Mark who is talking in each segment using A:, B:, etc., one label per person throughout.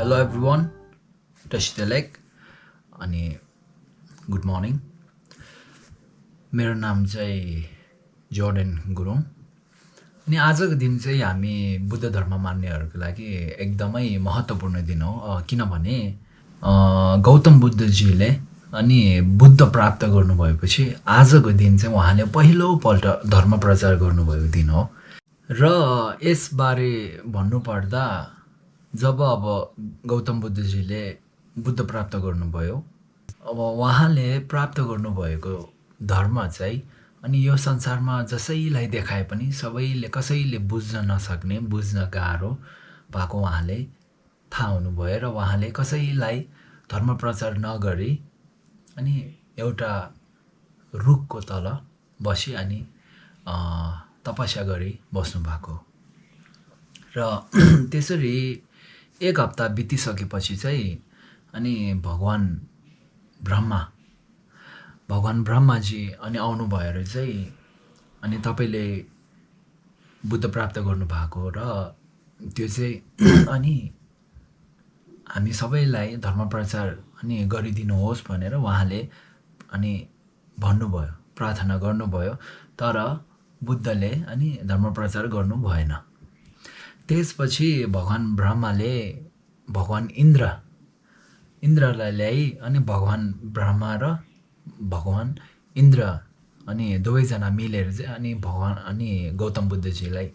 A: Hello everyone, touch the leg अनि good morning. मेरो नाम चाहिँ जोर्डन गुरुङ अनि आजको दिन चाहिँ हामी बुद्ध धर्म मान्नेहरूको लागि एकदमै महत्त्वपूर्ण दिन हो, किनभने गौतम बुद्धजीले अनि बुद्ध प्राप्त गर्नुभएपछि आजको दिन चाहिँ उहाँले पहिलोपल्ट धर्म प्रचार गर्नुभएको दिन हो। र यसबारे भन्नुपर्दा जब अब गौतम बुद्धजीले बुद्ध प्राप्त गर्नुभयो, अब उहाँले प्राप्त गर्नुभएको धर्म चाहिँ अनि यो संसारमा जसैलाई देखाए पनि सबैले कसैले बुझ्न नसक्ने, बुझ्न गाह्रो भएको उहाँले थाहा हुनुभयो र उहाँले कसैलाई धर्म प्रचार नगरी अनि एउटा रुखको तल बसी अनि तपस्या गरी बस्नु भएको र त्यसरी एक हप्ता बितिसकेपछि चाहिँ अनि भगवान ब्रह्माजी अनि आउनु भएर चाहिँ अनि तपाईले बुद्ध प्राप्त गर्नु भएको र त्यो चाहिँ अनि हामी सबैलाई धर्म प्रचार अनि गरिदिनुहोस् भनेर उहाँले अनि भन्नुभयो, प्रार्थना गर्नुभयो। तर बुद्धले अनि धर्म प्रचार गर्नु भएन। त्यसपछि भगवान ब्रह्माले भगवान इन्द्रलाई ल्याई अनि भगवान ब्रह्मा र भगवान इन्द्र अनि दुवैजना मिलेर चाहिँ अनि भगवान अनि गौतम बुद्धजीलाई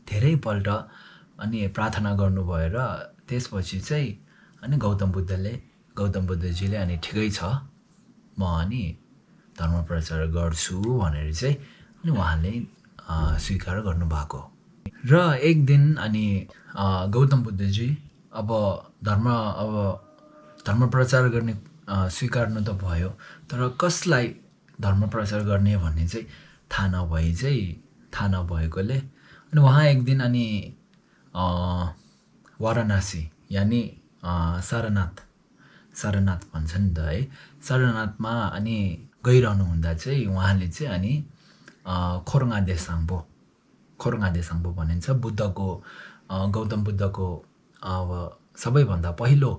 A: धेरैपल्ट अनि प्रार्थना गर्नुभयो र त्यसपछि चाहिँ अनि गौतम बुद्धजीले अनि ठिकै छ म अनि धर्म प्रचार गर्छु भनेर चाहिँ अनि उहाँले स्वीकार गर्नुभएको। र एक दिन अनि गौतम बुद्धजी अब धर्म प्रचार गर्ने स्वीकार्नु त भयो, तर कसलाई धर्म प्रचार गर्ने भन्ने चाहिँ थाहा नभएकोले अनि उहाँ एक दिन अनि वाराणसी यानि सारनाथ भन्छ नि त है, सारनाथमा अनि गइरहनु हुँदा चाहिँ उहाँले चाहिँ अनि खोरङा देसाङ्पो भनिन्छ बुद्धको गौतम बुद्धको अब सबैभन्दा पहिलो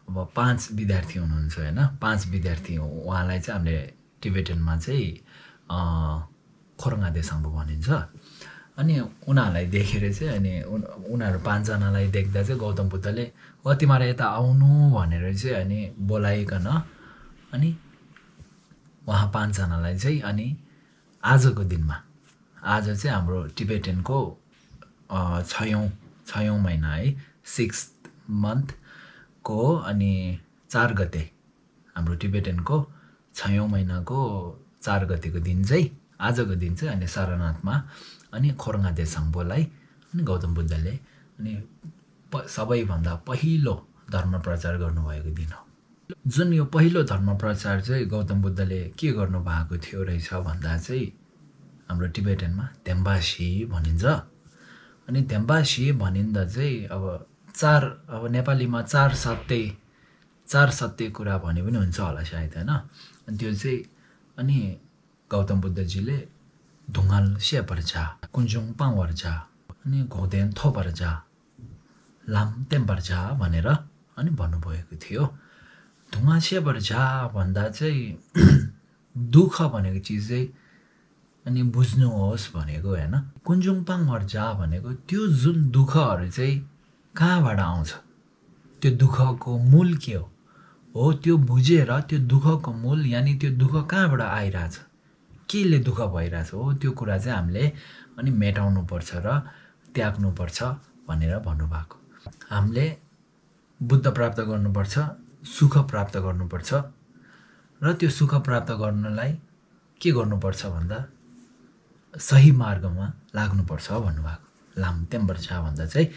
A: अब 5 विद्यार्थी हुनुहुन्छ हैन, 5 विद्यार्थी उहाँलाई चाहिँ हामीले टिबेटनमा चाहिँ खोरङा देसाङ्पो भनिन्छ। अनि उनीहरूलाई देखेर चाहिँ अनि उनीहरू 5 जनालाई देख्दा चाहिँ गौतम बुद्धले तिमीहरू यता आउनु भनेर चाहिँ अनि बोलाइकन अनि उहाँ 5 जनालाई चाहिँ अनि आजको दिनमा आज चाहिँ हाम्रो टिबेटनको 6औं महिना है 6th month को अनि 4 गते हाम्रो टिबेटनको 6औं महिनाको 4 गतेको दिन चाहिँ आजको दिन चाहिँ अनि सारनाथमा अनि खोरङा देसाङ्पोलाई अनि गौतम बुद्धले अनि सबैभन्दा पहिलो धर्म प्रचार गर्नुभएको दिन हो। जुन यो पहिलो धर्म प्रचार चाहिँ गौतम बुद्धले के गर्नु भएको थियो रहेछ भन्दा चाहिँ हाम्रो टिबेटनमा धेम्बासी भनिन्छ। अनि धेम्बासी भनिन्दा चाहिँ अब नेपालीमा चार सत्य कुरा भने पनि हुन्छ होला सायद हैन। अनि त्यो चाहिँ अनि गौतम बुद्धजीले ढुङ्गाल सेपर जा कुञ्जुङ पावर जा अनि घोदेन थोपर जा लामतेम्बर झा भनेर अनि भन्नुभएको थियो। धुवाँसेबर झा भन्दा चाहिँ दुःख भनेको चिज चाहिँ अनि बुझ्नुहोस् भनेको होइन। कुन्जुङपाङहर झा भनेको त्यो जुन दुःखहरू चाहिँ कहाँबाट आउँछ, त्यो दुःखको मूल के हो त्यो बुझेर त्यो दुःखको मूल यानि त्यो दुःख कहाँबाट आइरहेछ, केले दुःख भइरहेछ हो त्यो कुरा चाहिँ हामीले अनि मेटाउनुपर्छ र त्याग्नुपर्छ भनेर भन्नुभएको। हामीले बुद्ध प्राप्त गर्नुपर्छ, सुख प्राप्त गर्नुपर्छ र त्यो सुख प्राप्त गर्नलाई के गर्नुपर्छ भन्दा सही मार्गमा लाग्नुपर्छ भन्नुभएको। लामतेम्बर झा भन्दा चाहिँ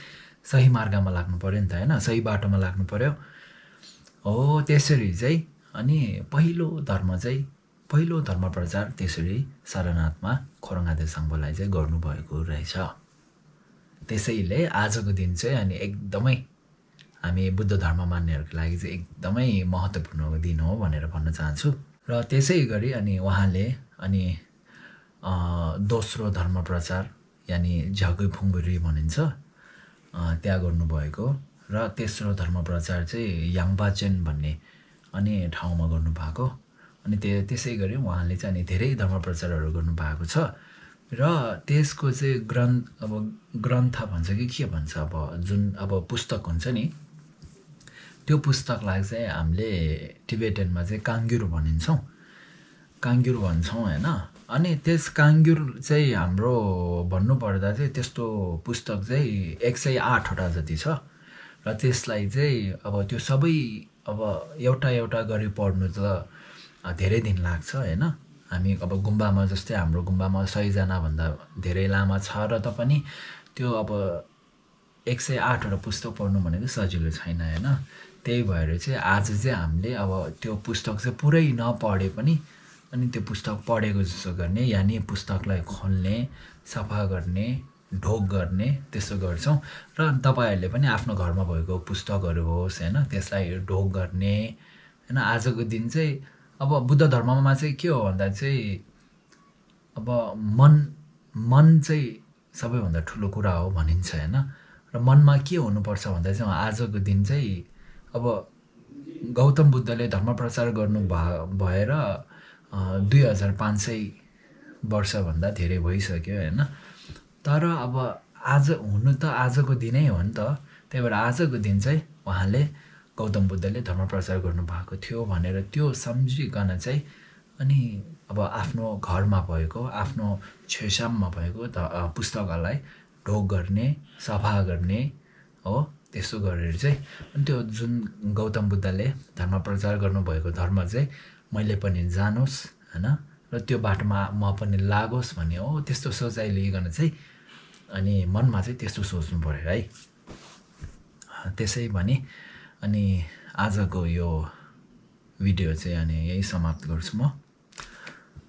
A: सही मार्गमा लाग्नु पऱ्यो नि त होइन, सही बाटोमा लाग्नु पऱ्यो हो। त्यसरी चाहिँ अनि पहिलो धर्म प्रचार त्यसरी सारनाथमा खोरङआदे साङ्पोलाई चाहिँ गर्नुभएको रहेछ। त्यसैले आजको दिन चाहिँ अनि एकदमै हामी बुद्ध धर्म मान्नेहरूको लागि चाहिँ एकदमै महत्त्वपूर्ण दिन हो भनेर भन्न चाहन्छु। र त्यसै गरी अनि उहाँले अनि दोस्रो धर्म प्रचार यानि झगुइफुङ्गुरी भनिन्छ त्यहाँ गर्नुभएको र तेस्रो धर्म प्रचार चाहिँ याङबाचेन भन्ने अनि ठाउँमा गर्नुभएको। अनि त्यसै गरी उहाँले चाहिँ अनि धेरै धर्म प्रचारहरू गर्नुभएको छ। र त्यसको चाहिँ ग्रन्थ भन्छ कि के भन्छ, अब जुन अब पुस्तक हुन्छ नि, त्यो पुस्तकलाई चाहिँ हामीले टिबेटनमा चाहिँ काङ्ग्युर भन्छौँ होइन। अनि त्यस काङ्ग्युर चाहिँ हाम्रो भन्नुपर्दा चाहिँ त्यस्तो पुस्तक चाहिँ 108वटा जति छ र त्यसलाई चाहिँ अब त्यो सबै अब एउटा गरी पढ्नु त धेरै दिन लाग्छ होइन। हामी अब गुम्बामा जस्तै हाम्रो गुम्बामा 100जनाभन्दा धेरै लामा छ र पनि त्यो अब 108वटा पुस्तक पढ्नु भनेको सजिलो छैन होइन। त्यही भएर चाहिँ आज चाहिँ हामीले अब त्यो पुस्तक चाहिँ पुरै नपढे पनि अनि त्यो पुस्तक पढेको जस्तो गर्ने यानि पुस्तकलाई खोल्ने, सफा गर्ने, ढोक गर्ने त्यस्तो गर्छौँ। र तपाईँहरूले पनि आफ्नो घरमा भएको पुस्तकहरू होस् होइन त्यसलाई ढोक गर्ने होइन। आजको दिन चाहिँ अब बुद्ध धर्ममा चाहिँ के हो भन्दा चाहिँ अब मन चाहिँ सबैभन्दा ठुलो कुरा हो भनिन्छ होइन। र मनमा के हुनुपर्छ भन्दा चाहिँ आजको दिन चाहिँ अब गौतम बुद्धले धर्म प्रचार गर्नु भएर 2500 वर्षभन्दा धेरै भइसक्यो होइन। तर अब आज हुनु त आजको दिनै हो नि त। त्यही भएर आजको दिन चाहिँ उहाँले गौतम बुद्धले धर्म प्रचार गर्नुभएको थियो भनेर त्यो सम्झिकन चाहिँ अनि अब आफ्नो घरमा भएको आफ्नो छेसाममा भएको पुस्तकलाई ढोक गर्ने, सफा गर्ने हो। त्यसो गरेर चाहिँ अनि त्यो जुन गौतम बुद्धले धर्म प्रचार गर्नुभएको धर्म चाहिँ मैले पनि जानोस् होइन र त्यो बाटोमा म पनि लागोस् भन्ने हो। त्यस्तो सोचाइ लिइकन चाहिँ अनि मनमा चाहिँ त्यस्तो सोच्नु पऱ्यो है। त्यसै भने अनि आजको यो भिडियो चाहिँ अनि यही समाप्त गर्छु म।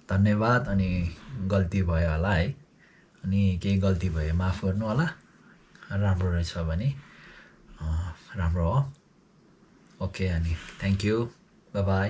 A: धन्यवाद। अनि गल्ती भयो होला है, अनि केही गल्ती भए माफ गर्नु होला। राम्रो रहेछ भने राम्रो हो। ओके अनि थ्याङ्क यू, बाई बाई।